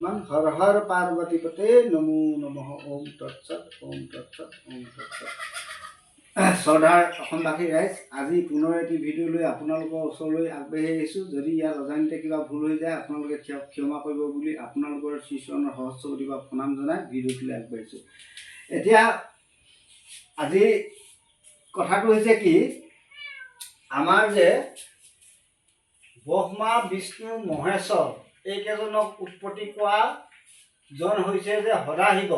হৰ হৰ পাৰ্বতী পতে, নমো নমঃ। ওম তৎসৎ, ওম তৎসৎ, ওম তৎসৎ। শ্ৰদ্ধাৰ অসমবাসী ৰাইজ, আজি পুনৰ এটি ভিডিঅ' লৈ আপোনালোকৰ ওচৰলৈ আগবাঢ়ি আহিছোঁ। যদি ইয়াত অজানিতে কিবা ভুল হৈ যায়, আপোনালোকে ক্ষমা কৰিব বুলি আপোনালোকৰ শ্ৰীচৰণৰ সহস্ৰ বা প্ৰণাম জনাই ভিডিঅ'টোলৈ আগবাঢ়িছোঁ। এতিয়া আজি কথাটো হৈছে কি, আমাৰ যে ব্ৰহ্মা, বিষ্ণু, মহেশ্বৰ এইকেইজনক উৎপত্তি কৰা জন হৈছে যে সদাশিৱ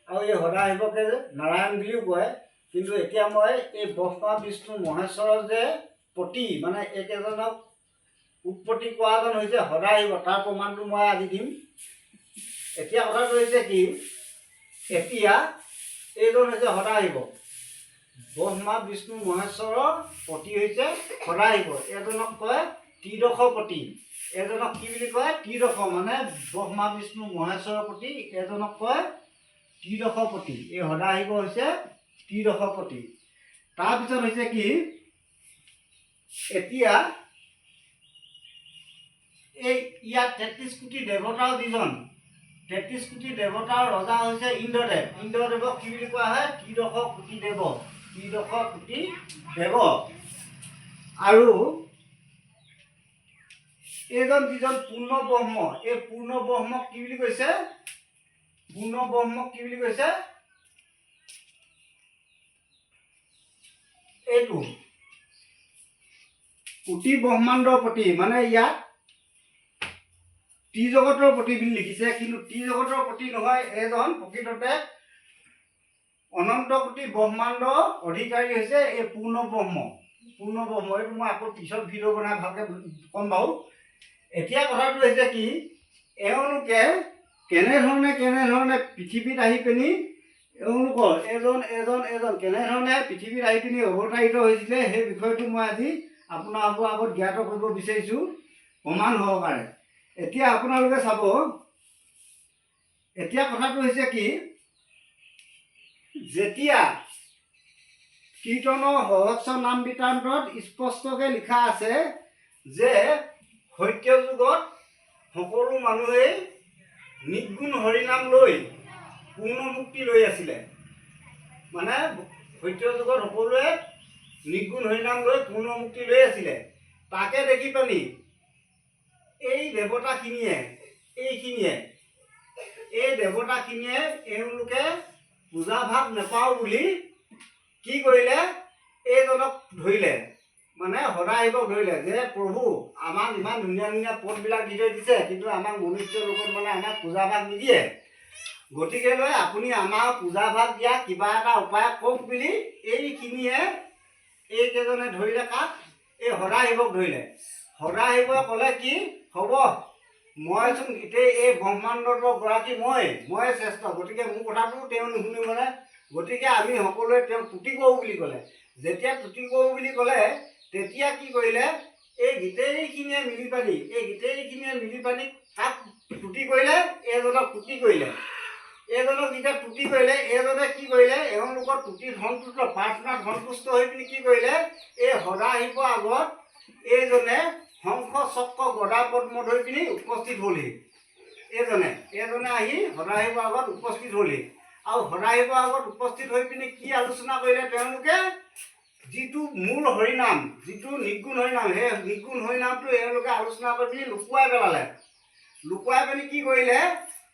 আৰু এই সদাশিৱকে যে নাৰায়ণ বুলিও কয়। কিন্তু এতিয়া মই এই ব্ৰহ্মা, বিষ্ণু, মহেশ্বৰৰ যে পতি, মানে এইকেইজনক উৎপত্তি কৰাজন হৈছে সদাশিৱ, তাৰ প্ৰমাণটো মই আজি দিম। এতিয়া কথাটো হৈছে কি, এতিয়া এইজন হৈছে সদাশিৱ। ব্ৰহ্মা, বিষ্ণু, মহেশ্বৰৰ পতি হৈছে সদাশিৱ। এজনক কয় ত্ৰিদশপতি। এজনক কি বুলি কয়? ত্ৰিদশ, মানে ব্ৰহ্মা, বিষ্ণু, মহেশ্বৰৰ পতি এজনক কয় ত্ৰিদশপতি। এই সদাশিৱ হৈছে ত্ৰিদশপতি। তাৰপিছত হৈছে কি, এতিয়া এই ইয়াত 33 কোটি দেৱতাও যিজন, 33 কোটি দেৱতাৰ ৰজা হৈছে ইন্দ্ৰদেৱ। ইন্দ্ৰদেৱক কি বুলি কোৱা হয়? ত্ৰিদশ কোটি দেৱ, ত্ৰিদশ কোটি দেৱ। আৰু এইজন যিজন পূৰ্ণ ব্ৰহ্ম, এই পূৰ্ণ ব্ৰহ্মক কি বুলি কৈছে? পূৰ্ণ ব্ৰহ্মক কি বুলি কৈছে? এইটো কোটি ব্ৰহ্মাণ্ডৰ পতি, মানে ইয়াত ত্ৰিজগতৰ পতি বুলি লিখিছে, কিন্তু ত্ৰিজগতৰ পতি নহয়। এজন প্ৰকৃততে অনন্ত কোটি ব্ৰহ্মাণ্ড অধিকাৰী হৈছে এই পূৰ্ণ ব্ৰহ্ম। পূৰ্ণ ব্ৰহ্ম এইটো মই আকৌ পিছত ভিডিঅ' বনাই ভালকৈ ক'ম বাৰু। এতিয়া কথাটো হৈছে কি, এওঁলোকে কেনেধৰণে কেনেধৰণে পৃথিৱীত আহি পিনি, এওঁলোকৰ এজন এজন এজন কেনেধৰণে পৃথিৱীত আহি পিনি অৱতাৰিত হৈছিলে, সেই বিষয়টো মই আজি আপোনালোকৰ আগত জ্ঞাত কৰিব বিচাৰিছোঁ প্ৰমাণ সহকাৰে। এতিয়া আপোনালোকে চাব, এতিয়া কথাটো হৈছে কি, যেতিয়া কীৰ্তনৰ সহস্ৰ নাম বৃত্তান্তত স্পষ্টকৈ লিখা আছে যে সত্য যুগত সকলো মানুহেই নিৰ্গুণ হৰিনাম লৈ পূৰ্ণ মুক্তি লৈ আছিলে, মানে সত্য যুগত সকলোৱে নিৰ্গুণ হৰিনাম লৈ পূৰ্ণ মুক্তি লৈ আছিলে, তাকে দেখি পানি এই দেৱতাখিনিয়ে, এইখিনিয়ে, এই দেৱতাখিনিয়ে এওঁলোকে পূজা ভাগ নেপাওঁ বুলি কি কৰিলে? এইজনক ধৰিলে, মানে সদাশিৱক ধৰিলে যে প্ৰভু, আমাক ইমান ধুনীয়া ধুনীয়া পদবিলাক দি থৈ দিছে, কিন্তু আমাক মনুষ্য লোকত মানে আমাক পূজা ভাগ নিদিয়ে, গতিকে লৈ আপুনি আমাৰ পূজা ভাগ দিয়া কিবা এটা উপায় কওক বুলি এইখিনিয়ে, এইকেইজনে ধৰিলে। কাক? এই সদাশিৱক ধৰিলে। সদাশিৱই ক'লে কি হ'ব, মইচোন গোটেই এই ব্ৰহ্মাণ্ডৰ গৰাকী মই, ময়ে শ্ৰেষ্ঠ, গতিকে মোৰ কথাটো তেওঁ নুশুনিব মানে, গতিকে আমি সকলোৱে তেওঁক তুতি কৰোঁ বুলি ক'লে। যেতিয়া তুতি কৰোঁ বুলি ক'লে, তেতিয়া কি কৰিলে? এই গোটেইখিনিয়ে মিলি পানি, এই গোটেইখিনিয়ে মিলি পানি কাক তুতি কৰিলে? এইজনক তুতি কৰিলে। এইজনক যেতিয়া তুতি কৰিলে, এইজনে কি কৰিলে? এওঁলোকৰ তুতিত সন্তুষ্ট, প্ৰাৰ্থনাত সন্তুষ্ট হৈ পিনি কি কৰিলে? এই সদাশিৱৰ আগত এইজনে শংখ, চক্ৰ, গদা, পদ্ম ধৰি পিনি উপস্থিত হ'লহি। এইজনে আহি সদাশিৱৰ আগত উপস্থিত হ'লহি আৰু সদাশিৱৰ আগত উপস্থিত হৈ পিনি কি আলোচনা কৰিলে তেওঁলোকে? যিটো মূল হৰিনাম, যিটো নিৰ্গুণ হৰিনাম, সেই নিৰ্গুণ হৰিনামটো এওঁলোকে আলোচনা কৰি পিনি লুকুৱাই পেলালে। লুকুৱাই পিনি কি কৰিলে?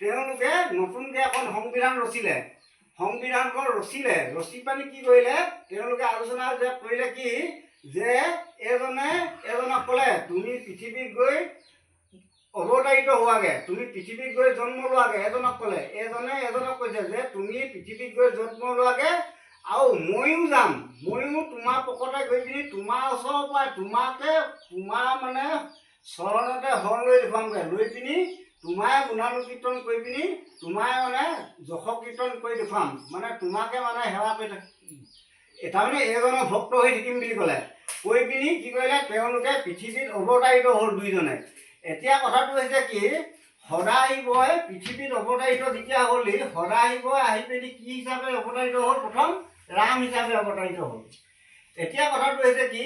তেওঁলোকে নতুনকৈ এখন সংবিধান ৰচিলে। সংবিধানখন ৰচিলে, ৰচি পানি কি কৰিলে? তেওঁলোকে আলোচনা যে কৰিলে কি যে এজনে এজনক ক'লে, তুমি পৃথিৱীত গৈ অৱতাৰিত হোৱাগে, তুমি পৃথিৱীত গৈ জন্ম লোৱাগে। এজনক ক'লে, এজনে এজনক কৈছে যে তুমি পৃথিৱীত গৈ জন্ম লোৱাগে আৰু ময়ো যাম, ময়ো তোমাৰ পকতে গৈ পিনি তোমাৰ ওচৰৰ পৰাই তোমাকে তোমাৰ মানে চৰণতে শৰণ লৈ দেখুৱামগৈ, লৈ পিনি তোমাৰ গুণানুকীৰ্তন কৰি পিনি তোমাৰ মানে যশ কীৰ্তন কৰি দেখুৱাম, মানে তোমাকে মানে সেৱা কৰি থাক, তাৰমানে এজনৰ ভক্ত হৈ থাকিম বুলি ক'লে। কৈ পিনি কি কৰিলে? তেওঁলোকে পৃথিৱীত অৱতাৰিত হ'ল দুইজনে। এতিয়া কথাটো হৈছে কি, সদাশিৱই পৃথিৱীত অৱতাৰিত যেতিয়া হ'ল, সদাশিৱই আহি পিনি কি হিচাপে অৱতাৰিত হ'ল? প্ৰথম ৰাম হিচাপে অৱতাৰিত হ'ল। এতিয়া কথাটো হৈছে কি,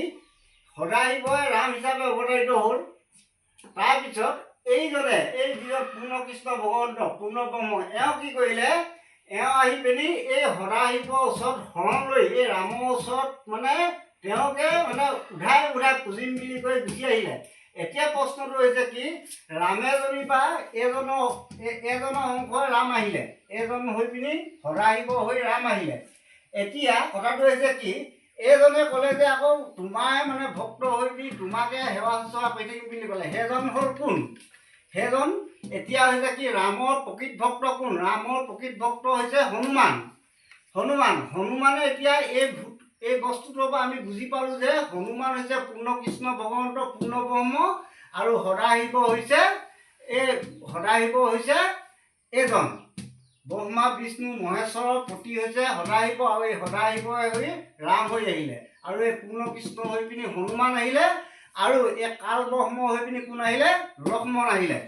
সদাশিৱই ৰাম হিচাপে অৱতাৰিত হ'ল, তাৰপিছত এইজনে, এই যিজন পূৰ্ণকৃষ্ণ ভগৱন্ত পূৰ্ণ ব্ৰহ্ম, এওঁ কি কৰিলে, এওঁ আহি পিনি এই সদাশিৱৰ ওচৰত শৰণ লৈ এই ৰামৰ ওচৰত মানে তেওঁকে মানে উধাই উধাই পুজিম বুলি কৈ গুচি আহিলে। এতিয়া প্ৰশ্নটো হৈছে কি, ৰামে যেনিবা এজনৰ অংশই ৰাম আহিলে, এজন হৈ পিনি সদাশিৱ হৈ ৰাম আহিলে। এতিয়া কথাটো হৈছে কি, এইজনে ক'লে যে আকৌ তোমাৰ মানে ভক্ত হৈ পিনি তোমাকে সেৱা শুশ্ৰূষা কৰি থাকিম বুলি ক'লে। সেইজন হ'ল কোন? সেইজন এতিয়া হৈছে কি, ৰামৰ প্ৰকৃত ভক্ত কোন? ৰামৰ প্ৰকৃত ভক্ত হৈছে হনুমান। হনুমানে এতিয়া এই বস্তুটোৰ পৰা আমি বুজি পালোঁ যে হনুমান হৈছে পূৰ্ণকৃষ্ণ ভগৱন্ত পূৰ্ণ ব্ৰহ্ম, আৰু সদাশিৱ হৈছে এই সদাশিৱ হৈছে এইজন ব্ৰহ্মা বিষ্ণু মহেশ্বৰৰ পতি হৈছে সদাশিৱ, আৰু এই সদাশিৱ হৈ ৰাম হৈ আহিলে, আৰু এই পূৰ্ণকৃষ্ণ হৈ পিনি হনুমান আহিলে, আৰু এই কাল ব্ৰহ্ম হৈ পিনি কোন আহিলে? লক্ষ্মণ আহিলে।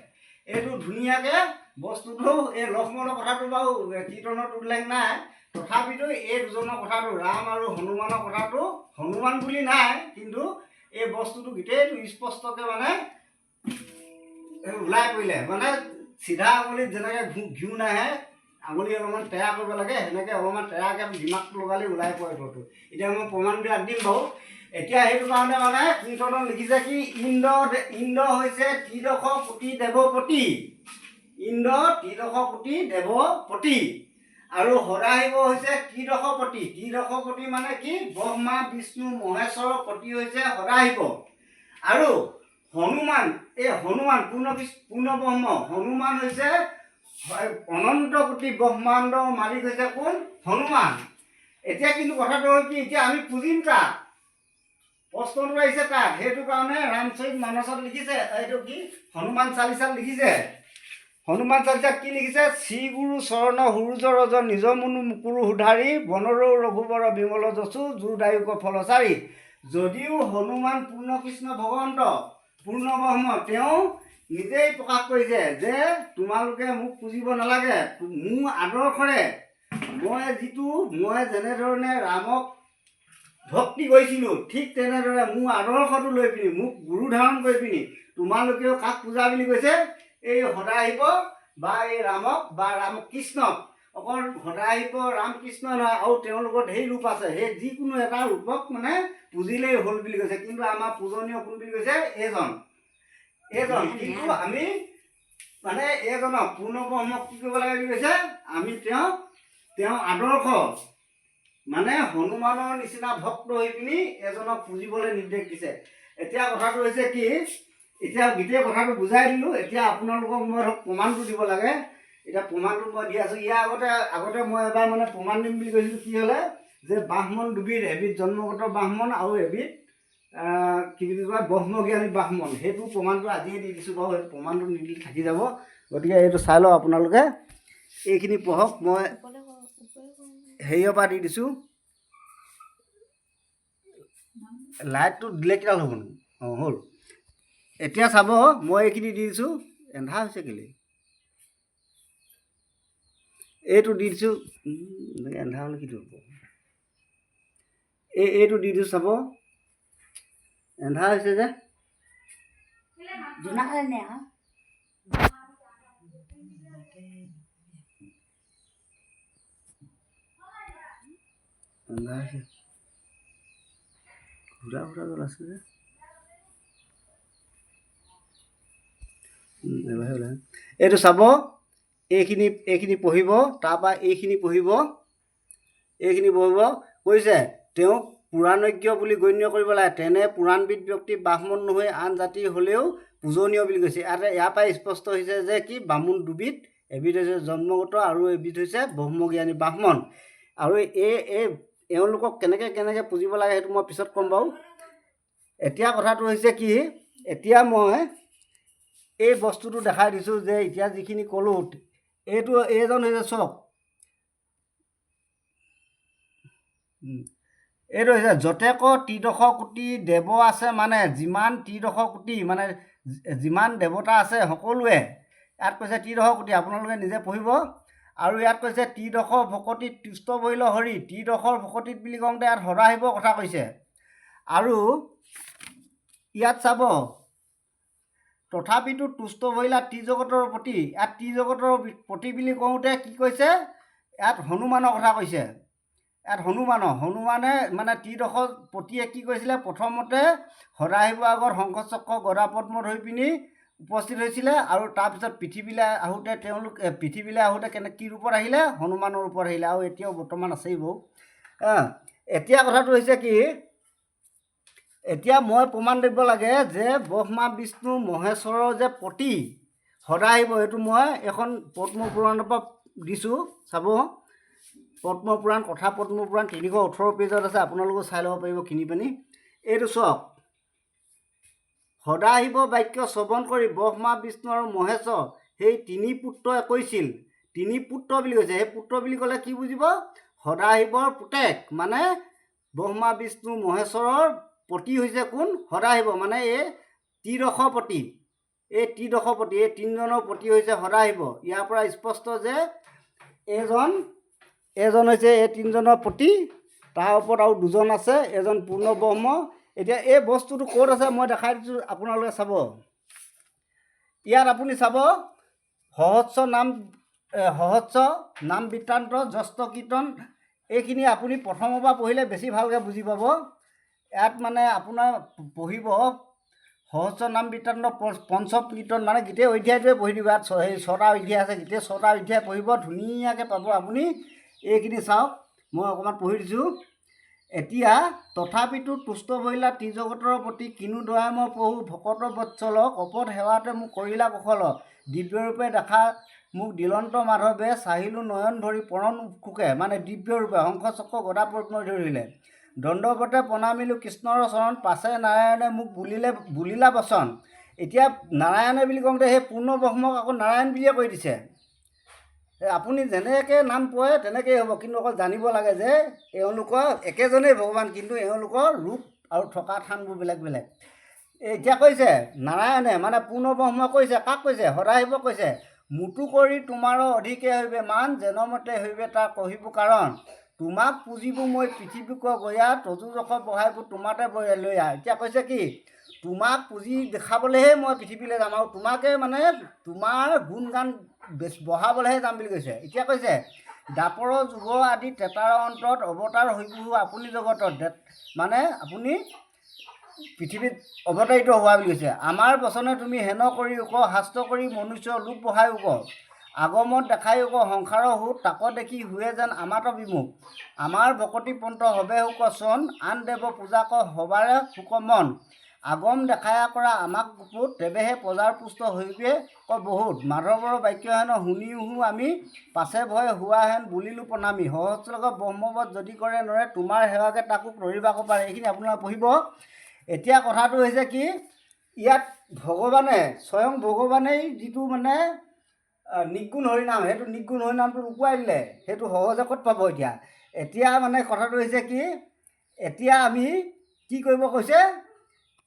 এইটো ধুনীয়াকৈ বস্তুটো, এই লক্ষ্মণৰ কথাটো বাৰু কীৰ্তনত উল্লেখ নাই, তথাপিতো এই দুজনৰ কথাটো, ৰাম আৰু হনুমানৰ কথাটো, হনুমান বুলি নাই, কিন্তু এই বস্তুটো গোটেইটো স্পষ্টকৈ মানে ওলাই পৰিলে। মানে চিধা আঙুলিত যেনেকৈ ঘিউ নাহে, আঙুলি অলপমান টেৰা কৰিব লাগে, সেনেকৈ অলপমান টেৰাকৈ দিমাগটো লগালে ওলাই পৰে বস্তুটো। এতিয়া মই প্ৰমাণবিলাক দিম বাৰু। এতিয়া সেইটো কাৰণে মানে কীৰ্তনত লিখিছে কি, ইন্দ্ৰ হৈছে ত্ৰিদশ কোটি দেৱপতি, ইন্দ্ৰ ত্ৰিদশ কোটি দেৱপতি, আৰু সদাশিৱ হৈছে ত্ৰিদশপতি। ত্ৰিদশপতি মানে কি, ব্ৰহ্মা বিষ্ণু মহেশ্বৰৰ পতি হৈছে সদাশিৱ। আৰু হনুমান, এই হনুমান পূৰ্ণ ব্ৰহ্ম হনুমান হৈছে অনন্ত কোটি ব্ৰহ্মাণ্ডৰ মালিক হৈছে কোন? হনুমান। এতিয়া কিন্তু কথাটো হ'ল কি, এতিয়া আমি পুজিম কাক? প্ৰশ্নটো আহিছে তাক। সেইটো কাৰণে ৰামচৰিত মানসত লিখিছে, এইটো কি হনুমান চালিচাত লিখিছে। হনুমান চালিচাত কি লিখিছে? শ্ৰীগুৰু চৰণ সূৰুয ৰজ নিজ মনু মুকুৰু সুধাৰি বনৰৌ ৰঘুবৰ বিমল যশু যোৰদায়ক ফলচাৰী। যদিও হনুমান পূৰ্ণকৃষ্ণ ভগৱন্ত পূৰ্ণ ব্ৰহ্ম, তেওঁ নিজেই প্ৰকাশ কৰিছে যে তোমালোকে মোক পুজিব নালাগে, মোৰ আদৰ্শৰে মই যেনেধৰণে ৰামক ভক্তি কৰিছিলোঁ, ঠিক তেনেদৰে মোৰ আদৰ্শটো লৈ পিনি, মোক গুৰু ধাৰণ কৰি পিনি তোমালোকেও কাক পূজা বুলি কৈছে? এই সদাশিৱ বা এই ৰামক বা ৰাম কৃষ্ণক। অকল সদাশিৱ ৰাম কৃষ্ণ নহয়, আৰু তেওঁলোকৰ ঢেৰ ৰূপ আছে, সেই যিকোনো এটা ৰূপক মানে পুজিলেই হ'ল বুলি কৈছে। কিন্তু আমাৰ পূজনীয় কোন বুলি কৈছে? এইজন। কিন্তু আমি মানে এইজনক পূৰ্ণ ব্ৰহ্মক কি কৰিব লাগে বুলি কৈছে? আমি তেওঁ আদৰ্শ মানে হনুমানৰ নিচিনা ভক্ত হৈ পিনি এজনক পুজিবলৈ নিৰ্দেশ দিছে। এতিয়া কথাটো হৈছে কি, এতিয়া গোটেই কথাটো বুজাই দিলোঁ। এতিয়া আপোনালোকক মই ধৰক প্ৰমাণটো দিব লাগে। এতিয়া প্ৰমাণটো মই দি আছোঁ। ইয়াৰ আগতে মই এবাৰ মানে প্ৰমাণ দিম বুলি কৈছিলোঁ, কি হ'লে যে ব্ৰাহ্মণ দুবিধ, এবিধ জন্মগত ব্ৰাহ্মণ আৰু এবিধ কি বুলি কয় ব্ৰহ্মজ্ঞানী ব্ৰাহ্মণ। সেইটো প্ৰমাণটো আজিয়ে দি দিছোঁ বাৰু, সেইটো প্ৰমাণটো নিদিলে থাকি যাব। গতিকে এইটো চাই লওক আপোনালোকে, এইখিনি পঢ়ক। মই হেৰিয়ৰ পৰা দি দিছোঁ। লাইটটো দিলে কিডাল হ'বনো? অঁ হ'ল। এতিয়া চাব, মই এইখিনি দি দিছোঁ। এন্ধাৰ হৈছে কেলৈ? এইটো দি দিছোঁ। এনেকৈ এন্ধাৰ হ'লে কিটো হ'ব? এইটো দি দিছোঁ, চাব, এন্ধাৰ হৈছে যে। এন্ধাৰ হৈছে, ঘূৰা ঘূৰা জল আছে যে। এইটো চাব, এইখিনি পঢ়িব, তাৰপৰা এইখিনি পঢ়িব, এইখিনি পঢ়িব। কৈছে তেওঁক পুৰাণজ্ঞ বুলি গণ্য কৰিব লাগে, তেনে পুৰাণবিদ ব্যক্তি ব্ৰাহ্মণ নহৈ আন জাতি হ'লেও পূজনীয় বুলি কৈছে। ইয়াৰ পৰাই স্পষ্ট হৈছে যে কি বামুণ দুবিধ, এবিধ হৈছে জন্মগত আৰু এবিধ হৈছে ব্ৰহ্মজ্ঞানী ব্ৰাহ্মণ। আৰু এই এওঁলোকক কেনেকৈ কেনেকৈ পুজিব লাগে সেইটো মই পিছত ক'ম বাৰু। এতিয়া কথাটো হৈছে কি, এতিয়া মই এই বস্তুটো দেখাই দিছোঁ যে এতিয়া যিখিনি ক'লোঁ, এইটো এইজন হৈছে চব, এইটো হৈছে যতেক ত্ৰিদশ কোটি দেৱ আছে, মানে যিমান ত্ৰিদশ কোটি মানে যিমান দেৱতা আছে সকলোৱে, ইয়াত কৈছে ত্ৰিদশ কোটি, আপোনালোকে নিজে পঢ়িব। আৰু ইয়াত কৈছে ত্ৰিদশ ভকতিত তুষ্ট ভৈল হৰি, ত্ৰিদশৰ ভকতিত বুলি কওঁতে ইয়াত সদাশিৱৰ কথা কৈছে। আৰু ইয়াত চাব, তথাপিতো তুষ্ট ভৈলা ত্ৰিজগতৰ পতি। ইয়াত ত্ৰিজগতৰ পতি বুলি কওঁতে কি কৈছে? ইয়াত হনুমানৰ কথা কৈছে। ইয়াত হনুমানে মানে ত্ৰিদশ পতিয়ে কি কৈছিলে? প্ৰথমতে সদাশিৱৰ আগত শংখ, চক্ৰ, গদা, পদ্ম ধৰি পিনি উপস্থিত হৈছিলে আৰু তাৰপিছত পৃথিৱীলৈ আহোঁতে তেওঁলোক পৃথিৱীলৈ আহোঁতে কি ৰূপত আহিলে? হনুমানৰ ৰূপত আহিলে আৰু এতিয়াও বৰ্তমান আছেই বাৰু। এতিয়া কথাটো হৈছে কি, এতিয়া মই প্ৰমাণ দিব লাগে যে ব্ৰহ্মা, বিষ্ণু, মহেশ্বৰৰ যে পতি সদাশিৱ, এইটো মই এখন পদ্মপুৰাণৰ পৰা দিছোঁ, চাব। পদ্মপুৰাণ, কথা পদ্মপুৰাণ 318 পেজত আছে, আপোনালোকেও চাই ল'ব পাৰিব কিনি পিনি। এইটো চাওক, সদাশিৱ বাক্য শ্ৰৱণ কৰি ব্ৰহ্মা, বিষ্ণু আৰু মহেশ্বৰ সেই তিনি পুত্ৰই কৈছিল। তিনি পুত্ৰ বুলি কৈছে। সেই পুত্ৰ বুলি ক'লে কি বুজিব? সদাশিৱৰ পুতেক, মানে ব্ৰহ্মা, বিষ্ণু, মহেশ্বৰৰ পতি হৈছে কোন? সদাশিৱ। মানে এই ত্ৰিদশপতি, এই ত্ৰিদশপতি, এই তিনিজনৰ পতি হৈছে সদাশিৱ। ইয়াৰ পৰা স্পষ্ট যে এজন হৈছে এই তিনিজনৰ পতি, তাৰ ওপৰত আৰু দুজন আছে, এজন পূৰ্ণ ব্ৰহ্ম। এতিয়া এই বস্তুটো ক'ত আছে মই দেখাই দিছোঁ, আপোনালোকে চাব। ইয়াত আপুনি চাব, সহস্ৰ নাম বৃত্তান্ত জ্যেষ্ঠ কীৰ্তন। এইখিনি আপুনি প্ৰথমৰ পৰা পঢ়িলে বেছি ভালকৈ বুজি পাব। ইয়াত মানে আপোনাৰ পঢ়িব সহস্ৰ নাম বৃত্তান্ত পঞ্চম কীৰ্তন, মানে গোটেই অধ্যায়টোৱে পঢ়ি দিব। ইয়াত সেই ছটা অধ্যায় আছে, গোটেই ছটা অধ্যায় পঢ়িব, ধুনীয়াকৈ পাব আপুনি। এইখিনি চাওক, মই অকণমান পঢ়ি দিছোঁ এতিয়া। তথাপিতো তুষ্ট ভৈলা ত্ৰিজগতৰ পতি, কিনো দয়াময় প্ৰভু ভকত বৎসল, কপট সেৱাতে মোক কৰিলা কুশল। দিব্যৰূপে দেখা মোক দিলন্ত মাধৱে, চাহিলো নয়ন ভৰি পৰণ শোকে। মানে দিব্যৰূপে শংখ, চক্ৰ, গদা, পদ্ম ধৰিলে। দণ্ডৱতে প্ৰণামিলোঁ কৃষ্ণৰ চৰণ, পাছে নাৰায়ণে মোক বুলিলা বচন। এতিয়া নাৰায়ণে বুলি কওঁতে সেই পূৰ্ণ ব্ৰহ্মক আকৌ নাৰায়ণ বুলিয়ে কৈ দিছে। এই আপুনি যেনেকৈ নাম পঢ়ে তেনেকেই হ'ব, কিন্তু অকল জানিব লাগে যে এওঁলোকৰ একেজনেই ভগৱান, কিন্তু এওঁলোকৰ ৰূপ আৰু থকা থানবোৰ বেলেগ বেলেগ। এতিয়া কৈছে নাৰায়ণে, মানে পূৰ্ণ ব্ৰহ্ম কৈছে, কাক কৈছে? সদাশিৱক কৈছে, মোতো কৰি তোমাৰ অধিকে হৈবে মান, যেনমতে হৈবে তাৰ কহিব কাৰণ। তোমাক পুজিব মই পৃথিৱীক গয়া, তজু যশ বঢ়াইব তোমাতে লৈয়া। এতিয়া কৈছে কি, তোমাক পুজি দেখাবলৈহে মই পৃথিৱীলৈ যাম আৰু তোমাকে মানে তোমাৰ গুণ গান বঢ়াবলৈহে যাম বুলি কৈছে। এতিয়া কৈছে, দ্বাপৰ যুগ আদি ত্ৰেতাৰ অন্তত অৱতাৰ হৈবহু আপুনি জগতত, মানে আপুনি পৃথিৱীত অৱতাৰিত হোৱা বুলি কৈছে। আমাৰ বচনে তুমি হেন কৰি উক, শাস্ত্ৰ কৰি মনুষ্য লোক বঢ়াই উক, আগমত দেখাই উক সংসাৰৰ সুত, তাক দেখি হুয়ে যেন আমাত বিমুখ। আমাৰ ভকতি পন্থ হবে সুখ চন, আন দেৱ পূজাক সবাৰে সুখ মন। আগম দেখায়া কৰা আমাক গুপুত, তেবেহে প্ৰজাৰ পুষ্ট হৈবে ক বহুত। মাধৱৰ বাক্য হেন শুনিওহো আমি, পাছে ভয় হোৱা হেন বুলিলোঁ প্ৰণামী। সহস্ৰলোক ব্ৰহ্মবধ যদি কৰে নৰে, তোমাৰ সেৱাকে তাকো ধৰিবাক পাৰে। এইখিনি আপোনালোকে পঢ়িব। এতিয়া কথাটো হৈছে কি, ইয়াত ভগৱানে স্বয়ং ভগৱানেই যিটো মানে নিৰ্গুণ হৰিনাম, সেইটো নিৰ্গুণ হৰিনামটো লুকুৱাই দিলে, সেইটো সহজে ক'ত পাব এতিয়া? এতিয়া মানে কথাটো হৈছে কি, এতিয়া আমি কি কৰিব কৈছে,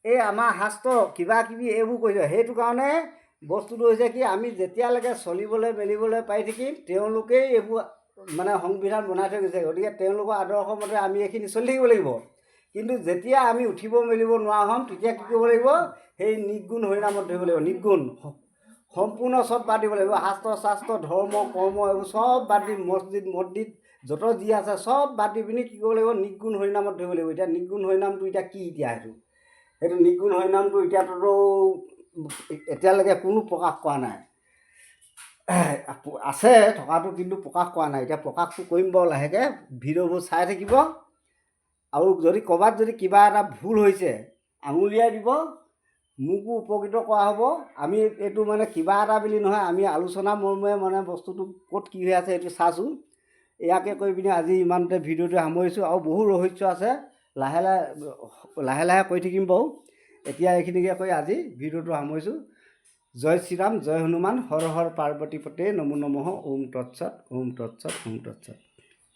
এই আমাৰ শাস্ত্ৰ কিবা কিবি এইবোৰ কৈছে। সেইটো কাৰণে বস্তুটো হৈছে কি, আমি যেতিয়ালৈকে চলিবলৈ মেলিবলৈ পাৰি থাকিম, তেওঁলোকেই এইবোৰ মানে সংবিধান বনাই থৈ গৈছে, গতিকে তেওঁলোকৰ আদৰ্শ মতে আমি এইখিনি চলি থাকিব লাগিব। কিন্তু যেতিয়া আমি উঠিব মেলিব নোৱাৰা হ'ম, তেতিয়া কি কৰিব লাগিব? সেই নিৰ্গুণ হৰিনামত ধৰিব লাগিব। নিৰ্গুণ সম্পূৰ্ণ চব বাদ দিব লাগিব। শাস্ত্ৰ শাস্ত্ৰ, ধৰ্ম কৰ্ম এইবোৰ চব বাদ দি, মছজিদ মছজিদ য'ত যি আছে চব বাদ দি পিনি কি কৰিব লাগিব? নিৰ্গুণ হৰিনামত ধৰিব লাগিব। এতিয়া নিৰ্গুণ হৰিনামটো এতিয়া কি? এতিয়া সেইটো নিৰ্গুণ হৰিনামটো এতিয়াতো এতিয়ালৈকে কোনো প্ৰকাশ কৰা নাই। আছে থকাটো, কিন্তু প্ৰকাশ কৰা নাই। এতিয়া প্ৰকাশটো কৰিম বাৰু লাহেকৈ। ভিডিঅ'বোৰ চাই থাকিব আৰু যদি ক'ৰবাত যদি কিবা এটা ভুল হৈছে আঙুলিয়াই দিব, মোকো উপকৃত কৰা হ'ব। আমি এইটো মানে কিবা এটা বুলি নহয়, আমি আলোচনা মৰ্মে মানে বস্তুটো ক'ত কি হৈ আছে সেইটো চাইছোঁ। ইয়াকে কৈ পিনি আজি ইমানতে ভিডিঅ'টো সামৰিছোঁ। আৰু বহু ৰহস্য আছে, লাহে লাহে লাহে লাহে কৈ থাকিম বাৰু। এতিয়া এইখিনিকে কৈ আজি ভিডিঅ'টো সামৰিছোঁ। জয় শ্ৰীৰাম, জয় হনুমান, হৰ হৰ পাৰ্বতী পতে, নমো নমঃ, ওম তৎসৎ, ওম তৎসৎ, ওম তৎসৎ।